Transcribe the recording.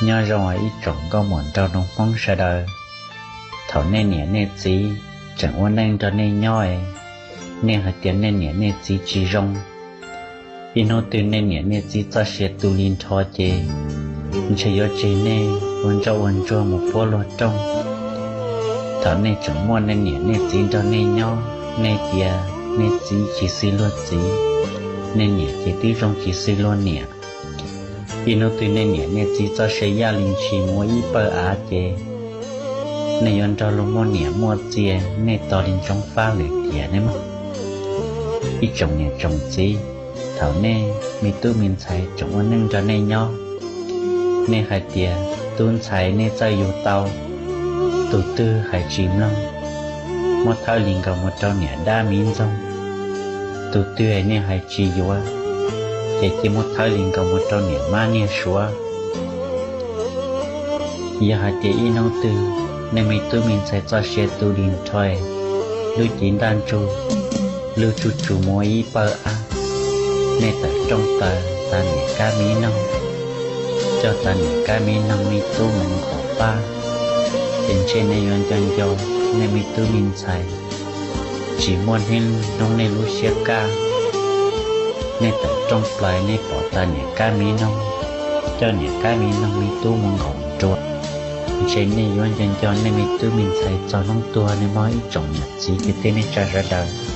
Nyob zoo ib tsoom nkauj muam nraug nroog Hmoob sawv daws. Thaum nej niam nej txiv tseem ua neej nrog nej nyob es, nej hais tias nej niam nej txiv tsis zoo, ib hnub twg nej niam nej txiv txoj sia tu li nrho ces ntshe yuav tseg nej ua ntsoj ua ntsuag mus puab luag rooj. Thaum nej tseem muaj nej niam nej txiv nrog nej nyob, nej tias nej txiv tsis xws luag txiv, nej niam ces twb zoo tsis xws luag niam. Ib hnub twg nej niam nej txiv txoj sia yaj li ntshis mus ua ib pawg av ces nej yuav nrog luag muaj niam muaj txiv, nej tos li ntsoov fab lwm tiam nej mog. Ib tsoom niam tsoom txiv, thaum nej me tub me ntxhais tseem ua neej nrog nej nyob, nej hais tias tub ntxhais nej txawj yug tau, tus twg hais tsis mloog, muab thawb li nkaus mus rau niam dab miv ntxoog. Tus twg nej hais tsis yuav, ces cia muab thawb li nkaus mus rau niam mab niag suav. Yog hais tias ib hnub twg nej me tub me ntxhais txoj sia tu li nrho, lub cev ntaj ntsug lub tsuj tsuj mus ua ib pawg av, nej tawm rooj plaws tas niam kab miv noog, coj tas niam kab miv noog me tub mus nkaum pab, ces ntshe nej yuav nco nco nej me tub me ntxhais tsis muaj hnub nej lub siab kaj. Nej tawm rooj plaws nej pom tas niam kab miv noog coj niam kab miv noog me tub mus nkaum nruas, ntshe nej yuav nco nco nej me tub me ntxhais txog hnub tuag nej mog ib tsoom niam txiv kwv tij neej tsa sawv daws.